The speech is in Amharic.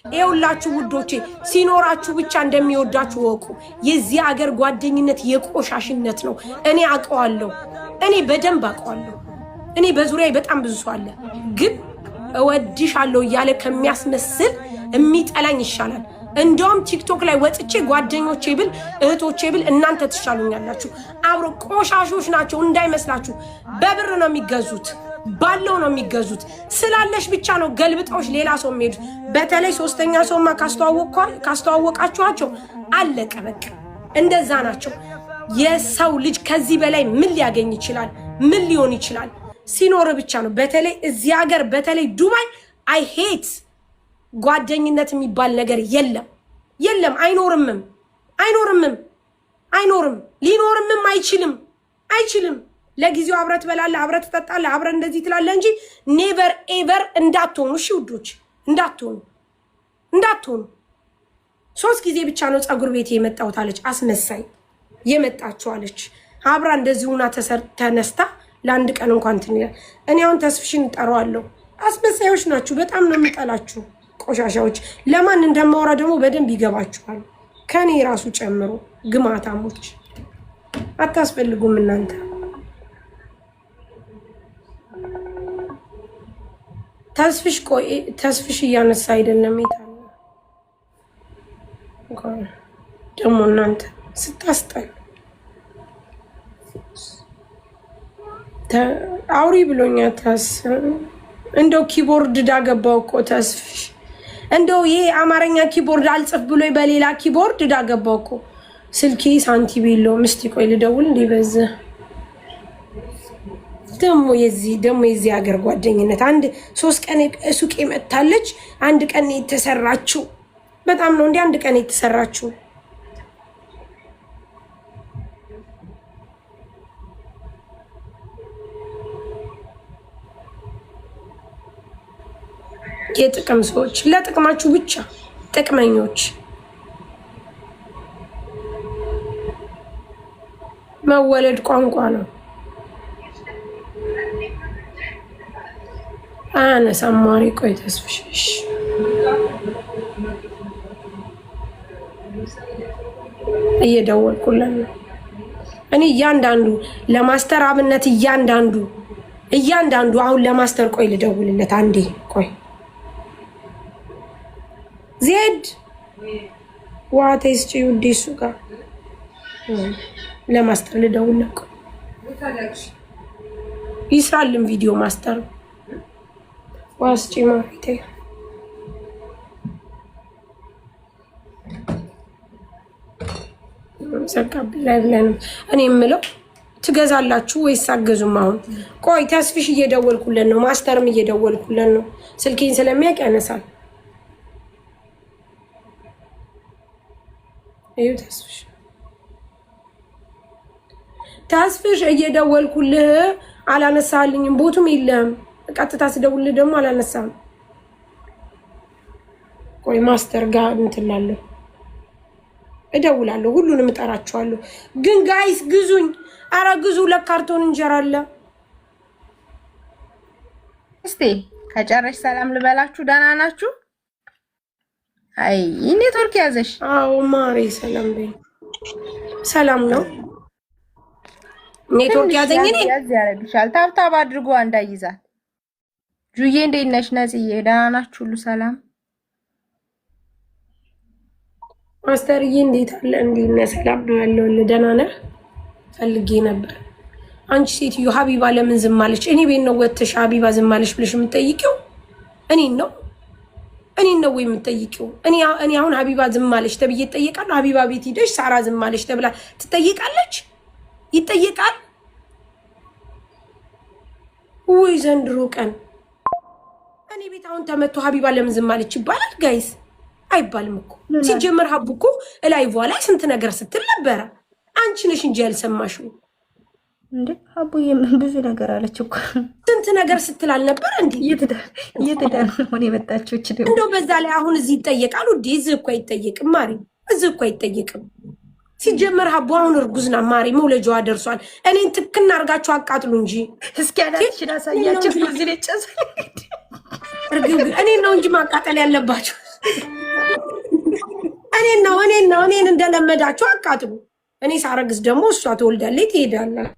ይኸውላችሁ ውዶቼ፣ ሲኖራችሁ ብቻ እንደሚወዳችሁ ወቁ። የዚህ አገር ጓደኝነት የቆሻሽነት ነው። እኔ አውቀዋለሁ። እኔ በደንብ አውቀዋለሁ። እኔ በዙሪያ በጣም ብዙ ሰው አለ፣ ግን እወድሻለሁ እያለ ከሚያስመስል የሚጠላኝ ይሻላል። እንደውም ቲክቶክ ላይ ወጥቼ ጓደኞቼ ብል እህቶቼ ብል እናንተ ትሻሉኛላችሁ። አብሮ ቆሻሾች ናቸው እንዳይመስላችሁ። በብር ነው የሚገዙት፣ ባለው ነው የሚገዙት። ስላለሽ ብቻ ነው ገልብጠውሽ ሌላ ሰው የሚሄዱት። በተለይ ሶስተኛ ሰውማ ካስተዋወቃችኋቸው አለቀ በቃ። እንደዛ ናቸው። የሰው ልጅ ከዚህ በላይ ምን ሊያገኝ ይችላል? ምን ሊሆን ይችላል? ሲኖር ብቻ ነው። በተለይ እዚህ ሀገር፣ በተለይ ዱባይ I hate ጓደኝነት የሚባል ነገር የለም፣ የለም፣ አይኖርምም፣ አይኖርምም፣ አይኖርም፣ ሊኖርምም አይችልም፣ አይችልም። ለጊዜው አብረህ ትበላለህ፣ አብረህ ትጠጣለህ፣ አብረህ እንደዚህ ትላለህ እንጂ never ever እንዳትሆኑ። እሺ ውዶች፣ እንዳትሆኑ፣ እንዳትሆኑ። 3 ጊዜ ብቻ ነው ፀጉር ቤት የመጣሁት አለች። አስመሳይ የመጣችው አለች። አብራ እንደዚህ ሁና ተነስታ ለአንድ ቀን እንኳን እንትን ይላል። እኔ አሁን ተስፍሽን እጠራዋለሁ። አስመሳዮች ናችሁ። በጣም ነው የምጠላችሁ ቆሻሻዎች። ለማን እንደማወራ ደግሞ በደንብ ይገባችኋል። ከኔ ራሱ ጨምሮ ግማታሞች አታስፈልጉም እናንተ። ተስፍሽ ቆይ፣ ተስፍሽ እያነሳ አይደለም። የታለ ደግሞ እናንተ ስታስጠሉ። አውሪ ብሎኛ ተስ እንደው keyboard ዳገባው እኮ ተስፍሽ፣ እንደው ይሄ አማርኛ keyboard አልጽፍ ብሎ በሌላ keyboard ዳገባው እኮ። ስልኬ ሳንቲም የለውም። እስቲ ቆይ ልደውል። እንዲህ በዚህ ደግሞ የዚህ ሀገር ጓደኝነት አንድ 3 ቀን ሱቅ መታለች። አንድ ቀን የተሰራችው በጣም ነው እንዲህ አንድ ቀን የተሰራችው። የጥቅም ሰዎች፣ ለጥቅማችሁ ብቻ ጥቅመኞች። መወለድ ቋንቋ ነው። አያነሳም ማሪ። ቆይ ተስፍሽ እየደወልኩለን ነው። እኔ እያንዳንዱ ለማስተር አብነት እያንዳንዱ እያንዳንዱ አሁን ለማስተር ቆይ ልደውልለት አንዴ። ቆይ ዜድ ዋቴ ስጪ ውዴ፣ እሱ ጋር ለማስተር ልደውልለት። ይስራልን ቪዲዮ ማስተር ዋስጪ ማሪቴ። ዘጋብኝ ላይ ብለን እኔ የምለው ትገዛላችሁ ወይስ አገዙም? አሁን ቆይ ተስፍሽ እየደወልኩለን ነው፣ ማስተርም እየደወልኩለን ነው። ስልኬን ስለሚያውቅ ያነሳል። እዩ ተስፍሽ፣ ተስፍሽ እየደወልኩልህ አላነሳልኝም። ቦቱም የለህም። ቀጥታ ስደውልህ ደግሞ አላነሳም። ቆይ ማስተር ጋር እንትን እላለሁ፣ እደውላለሁ። ሁሉንም እጠራችኋለሁ። ግን guys ግዙኝ፣ አረ ግዙ። ለካርቶን እንጀራ አለ። እስቲ ከጨረሽ ሰላም ልበላችሁ። ደህና ናችሁ? አይ ኔትወርክ ያዘሽ። አዎ ማሬ፣ ሰላም በይ። ሰላም ነው። ኔትወርክ ያዘኝ። እኔ ያዝ ያደርግሻል። Tap tap አድርጎ እንዳይዛት። ጁዬ እንዴት ነሽ? ነጽዬ ደህና ናችሁ? ሁሉ ሰላም? ማስተርዬ እንዴት አለ? እንዴት ነህ? ሰላም ነው ያለው። ደህና ነህ? ፈልጌ ነበር። አንቺ ሴትዮ ሀቢባ ለምን ዝም አለች? እኔ ቤት ነው ወጥተሽ ሀቢባ ዝም አለች ብለሽ የምትጠይቂው? እኔን ነው እኔን ነው ወይ የምትጠይቂው? እኔ አሁን ሀቢባ ዝም አለች ተብዬ እጠየቃለሁ? ሀቢባ ቤት ሂደሽ ሳራ ዝም አለች ተብላ ትጠይቃለች? ይጠየቃል ወይ? ዘንድሮ ቀን እኔ ቤት አሁን ተመቶ ሀቢባ ለምን ዝም አለች ይባላል? Guys አይባልም እኮ። ሲጀመር ሀቡ እኮ እላይቧ ላይ ስንት ነገር ስትል ነበረ። አንቺ ነሽ እንጂ ያልሰማሽው። እንዴ ሀቡዬ ብዙ ነገር አለች እኮ። ስንት ነገር ስትል አልነበረ እንዴ? የትዳር ሆን የመጣችው እች ደግሞ። እንደው በዛ ላይ አሁን እዚህ ይጠየቃል ውዴ። እዚህ እኮ አይጠየቅም ማሪ፣ እዚህ እኮ አይጠየቅም። ሲጀመር ሀቡ አሁን እርጉዝ ናት ማሪ፣ መውለጃዋ ደርሷል። እኔን ትክና አድርጋችሁ አቃጥሉ እንጂ። እስኪ አናትሽን አሳያቸው። እዚህ ላይ ጨስ እርግብ እኔን ነው እንጂ ማቃጠል ያለባቸው። እኔን ነው፣ እኔን ነው፣ እኔን እንደለመዳችሁ አቃጥሉ። እኔ ሳረግዝ ደግሞ እሷ ትወልዳለች፣ ትሄዳለች።